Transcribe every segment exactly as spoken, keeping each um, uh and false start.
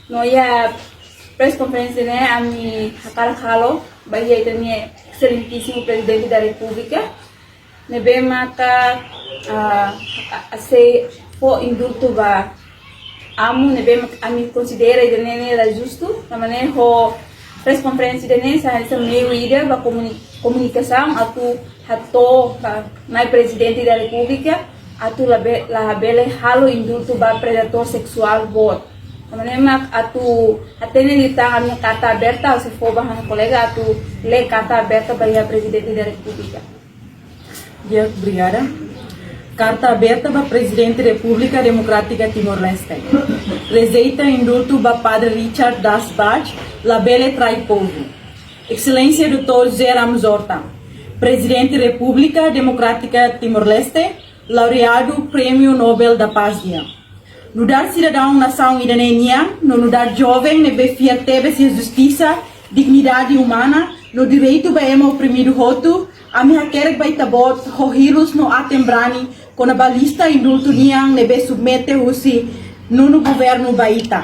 No iha press conference ne'e ami hakarak halo ba iha ita-nia Excelentíssimo Presidente da República, ne'ebé maka, ah, a, a sei fó indultu ba Amu, ne'ebé mak ami konsidera ida-ne'e la justu, tanba ne'e ho press conference ida-ne'e sai hanesan meiu ida ba komuni-, komunikasaun atu hato'o ba Nai Prezidente da Repúblika atu labe-, labele halo indultu ba predadór seksuál boot. Tanba ne'e mak atu hatene liután ami-nia karta aberta, ha'u sei fó ba ha'u-nia kolega atu lee karta aberta ba iha Prezidente da Repúblika. Di'ak, obrigada. Karta aberta ba Prezidente Repúblika Demokrátika Timor-Leste. Rejeita indultu ba Padre Richard Das Bach, labele trai povu. Exelénsia doutór José Ramos Horta, Prezidente Repúblika Demokrátika Timor-Leste, laureadu Prémiu Nobel da Paz nian. Nu'udar sidadaun nasaun ida-ne'e nian, no nu'udar joven ne'ebé fiar tebes iha justisa, dignidade umana, no direitu ba ema oprimidu hotu, ami hakerek ba Ita-Boot ho hilus no aten-brani kona-ba lista indultu nian ne'ebé submete husi nonu governu ba ita,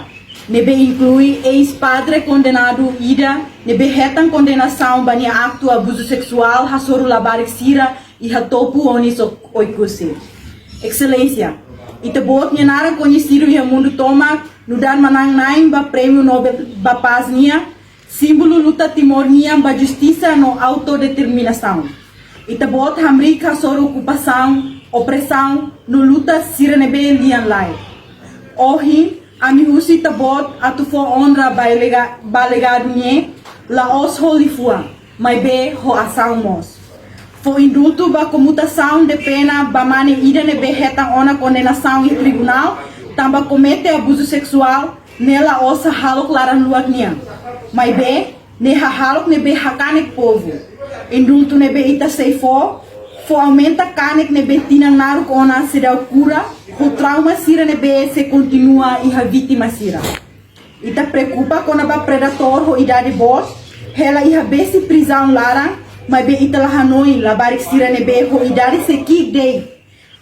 ne'ebé inklui eis-padre kondenadu ida ne'ebé hetan kondenasaun ba nia aktu abuzu seksuál hasoru labarik sira iha topu Onis Oekusi. Exelénsia, Ita-Boot nia naran koñesidu iha mundu tomak nu'udar manán-na'in ba Prémiu Nobel ba Paz nian, símbolu luta Timor nian ba justisa no autodeterminasaun. Ita-Boot hamriik hasoru okupasaun, opresaun no luta sira ne'ebé lian-laek. Ohin, ami husu Ita-Boot atu fó onra ba lega-, ba legadu ne'e, la'ós ho liafuan, maibé ho asaun mós. Fó indultu ba komutasaun de pena ba mane ida ne'ebé hetan ona kondenasaun iha tribunál tanba komete abuzu seksuál, ne'e la'ós hahalok laran-luak nian, maibé ne'e hahalok ne'ebé hakanek povu. Indultu ne'ebé ita sei fó, fó aumenta kanek ne'ebé tinan naruk ona seidauk kura, ho trauma sira ne'ebé sei kontinua iha vítima sira. Ita preokupa kona-ba predadór ho idade boot, hela iha besi prizaun laran, maibé ita la hanoin labarik sira ne'ebé ho idade sei ki'ik de'it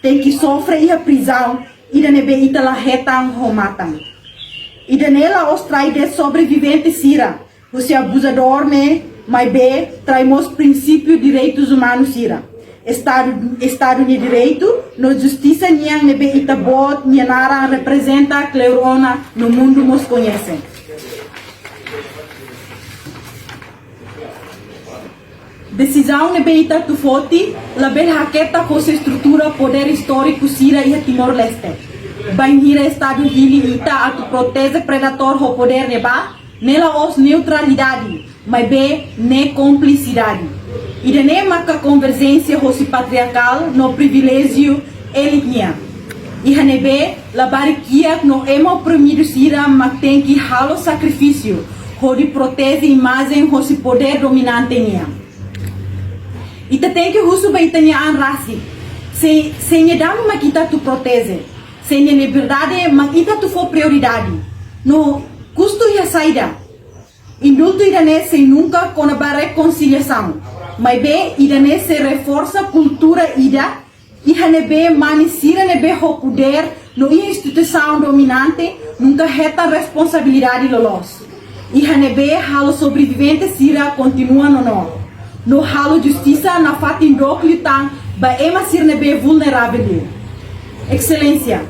tenke sofre iha prizaun, ida ne'ebé ita la hetan ho matan. Ida-ne'e la'ós trai de'it sobrevivente sira husi abuzadór ne'e, maibé trai mós prinsípiu direitus umanus sira, Estadu, Estadu nia direitu, no justisa nian ne'ebé Ita-Boot nia naran reprezenta kleur ona no mundu mós koñese. Desizaun ne'ebé ita atu foti labele haketak hosi estrutura podér istóriku sira iha Timor-Leste. Bainhira Estadu hili ita atu proteje predadór ho podér ne'ebá, ne'e la'ós neutralidade, maibé ne'e kumplisidade. Ida-ne'e maka konverjénsia hosi patriarkál no priviléjiu elite nian. Iha ne'ebé labarik kiak no ema oprimidu sira mak tenke halo sakrifísiu hodi proteje imajen hosi podér dominante nian. Ita tenke husu ba ita-nia an rasik. Se, se nia dame mak ita atu proteje, se nia liberdade mak ita atu fó prioridade, no kustu iha saida? Indultu ida-ne'e sei nunka kona-ba rekonsiliasaun, maibé ida-ne'e sei reforsa kultura ida iha ne'ebé mane sira ne'ebé ho podér no iha instituisaun dominante nunka hetan responsabilidade loloos. Iha ne'ebé halo sobrevivente sira kontinua nonook, no halo justisa nafatin dook liután ba ema sira ne'ebé vulneravel. Exelénsia,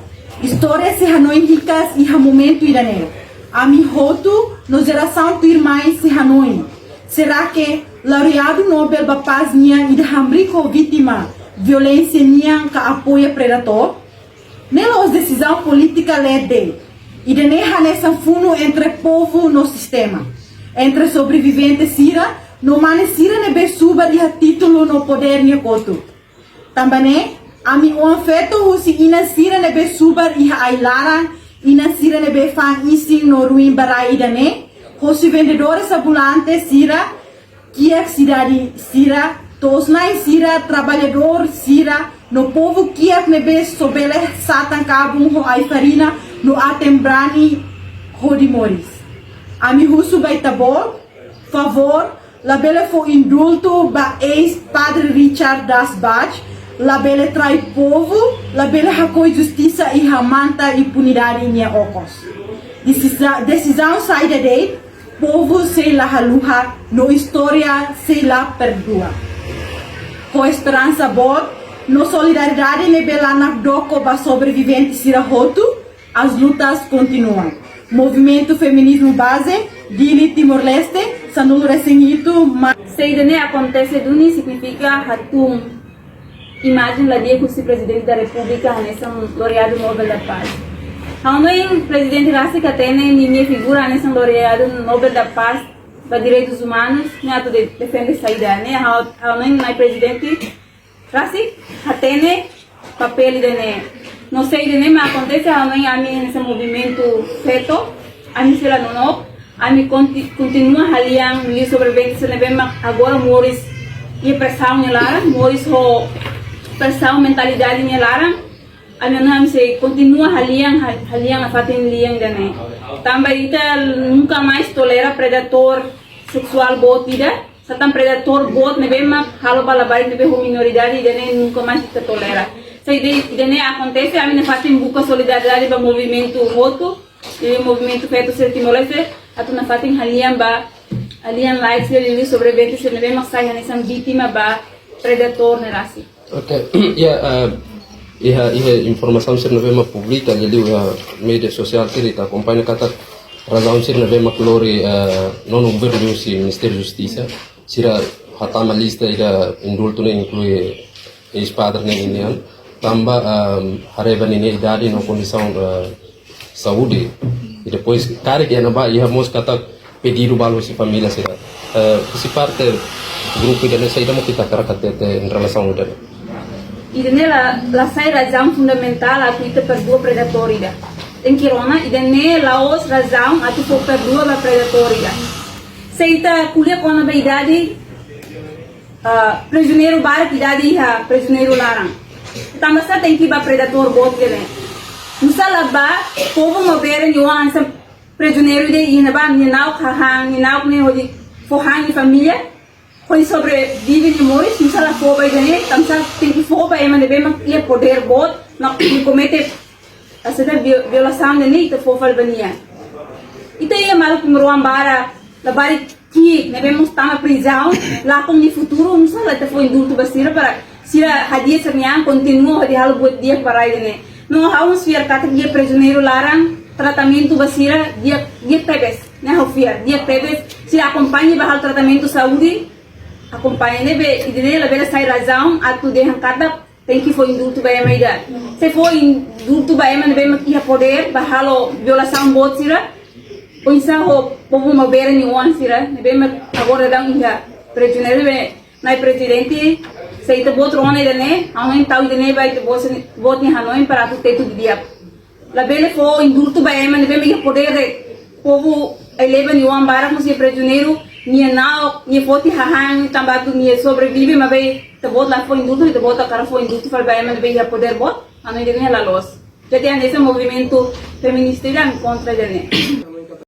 istória sei hanoin hikas iha momentu ida-ne'e. Ami hotu no jerasaun tuirmai sei hanoin. Será que laureadu Nobel ba Paz nian ida hamriik ho vítima violénsia nian ka apoia predadór? Ne'e la'ós desizaun polítika leet de'it. Ida-ne'e hanesan funu entre povu no sistema, entre sobrevivente sira no mane sira ne'ebé subar iha títulu no podér nia kotuk. Tanba ne'e, ami oan-feto husi inan sira ne'ebé subar iha ai-laran, inan sira ne'ebé fa'an isin no ruin ba rai ida-ne'e, hosi vendedores ambulante sira, kiak sidade sira, to'os-na'in sira, traballadór sira, no povu kiak ne'ebé só bele satan kabun ho ai-farina no aten-brani hodi moris. Ami husu ba Ita-Boot, favór, labele fó indultu ba eis-padre Richard Das Bach, labele trai povu, labele hakoi justisa iha manta impunidade nia okos. Desiza-, desizaun saida de'it, povu sei la haluha, no istória sei la perdua. Ho esperansa boot, no solidariedade ne'ebé la nakdoko ba sobrevivente sira hotu, as lutas continuam. Movimentu Feminizmu Baze, Dili, Timor-Leste, sanulu resin hitu, ma- Se ida-ne'e akontese duni signifika hatún imajen la di'ak husi Prezidente da Repúblika hanesan laureadu Nobel da Paz. Ha'u hanoin Prezidente rasik hatene ninia figura hanesan laureadu Nobel da Paz ba Direitus Umanus, ne'e atu de-, defende saida, ne'e ha'u, ha'u hanoin Nai Prezidente rasik hatene papél ida-ne'e. No se ida-ne'e mak akontese, ha'u hanoin ami hanesan movimentu feto, ami sei la nonook, ami konti-, kontinua halian liuliu sobrevivente sira ne'ebé mak agora moris iha presaun nia laran, moris ho presaun mentalidade nia laran. Ami hanoin ami sei kontinua halian, ha-, halian nafatin lian ida-ne'e. Tanba ita nunka mais tolera predadór seksuál boot ida, satán predadór boot ne'ebé mak halo ba labarik ne'ebé ho minoridade ida-ne'e nunka mais ita tolera. Se ida, ida-ne'e akontese, ami nafatin buka solidariedade ba movimentu hotu, i movimentu feto sira Timor-Leste, atu nafatin halian ba, halian laek sira liuliu sobrevivente sira ne'ebé mak sai hanesan vítima ba predadór ne'e rasik. Oke, ya, eh, iha, iha informasaun sira ne'ebé mak publika liuliu iha média sosiál sira, ita akompaña katak razaun sira ne'ebé mak lori, eh, nonu governu husi Ministériu Justisa, sira hatama lista ida indultu ne'e inklui eis-padre ne'e nian, tanba, ehm, haree ba ninia idade no kondisaun, eh, saúde. I depois, karik iha ne'ebá, iha mós katak pedidu balu husi família sira. Eh, husi parte grupu ida-ne'e saida mak ita hakarak hatete em relação ida-ne'e? Ida-ne'e la, la sai razaun fundamentál atu ita perdua predadór ida. Tenke rona, ida-ne'e la'ós razaun atu fó perdua ba predadór ida. Se ita ko'alia kona-ba idade, ah, prizioneiru barak idade iha prizioneiru laran. Tanba sá tenke ba predadór boot ida-ne'e? Nusá la ba povu maubere nia oan hanesan prizioneiru ida iha ne'ebá, nia na'ok hahán, nia na'ok ne'e hodi fó han nia família, hodi sobrevive nia moris, nusá la fó ba ida-ne'e, tanba sá tenke fó ba ema ne'ebé mak iha podér boot, mak nia komete, ah, saida, vio-, violasaun ida-ne'e, ita fó fali ba nia. Ita iha maluk timoroan barak, labarik ki'ik ne'ebé mós tama prizaun, lakon nia futuru, nusá la ita fó indultu ba sira para sira hadi'a sira-nia an, kontinua hodi halo buat di'ak ba rai ida-ne'e. No ha'u mós fiar katak iha prizioneiru laran tratamentu ba sira di'ak, di'ak tebes, ne'e ha'u fiar, di'ak tebes, sira akompaña ba halo tratamentu saúde, akompaña ne'ebé, ida-ne'e labele sai razaun atu dehan katak tenke fó indultu ba ema ida. Se fó indultu ba ema ne'ebé mak iha podér, ba halo violasaun boot sira, oinsá ho povu maubere nia oan sira, ne'ebé mak agora daudaun iha prizioneiru, ne'ebé Nai Prezidente, se ita-boot rona ida-ne'e, ha'u hanoin tau ida-ne'e ba ita-boot, boot nia hanoin para atu tetu didi'ak. Labele fó indultu ba ema ne'ebé mak iha podér de'it. Povu eleba nia oan barak mós iha prizioneiru, nia na'ok, nia foti hahán, tanba atu nia sobrevive, maibé ita-boot la fó indultu, ita-boot hakarak fó indultu fali ba ema ne'ebé iha podér boot, ha'u hanoin ida-ne'e la loos. Jadi, hanesan movimentu feminista ida ami kontra ida-ne'e.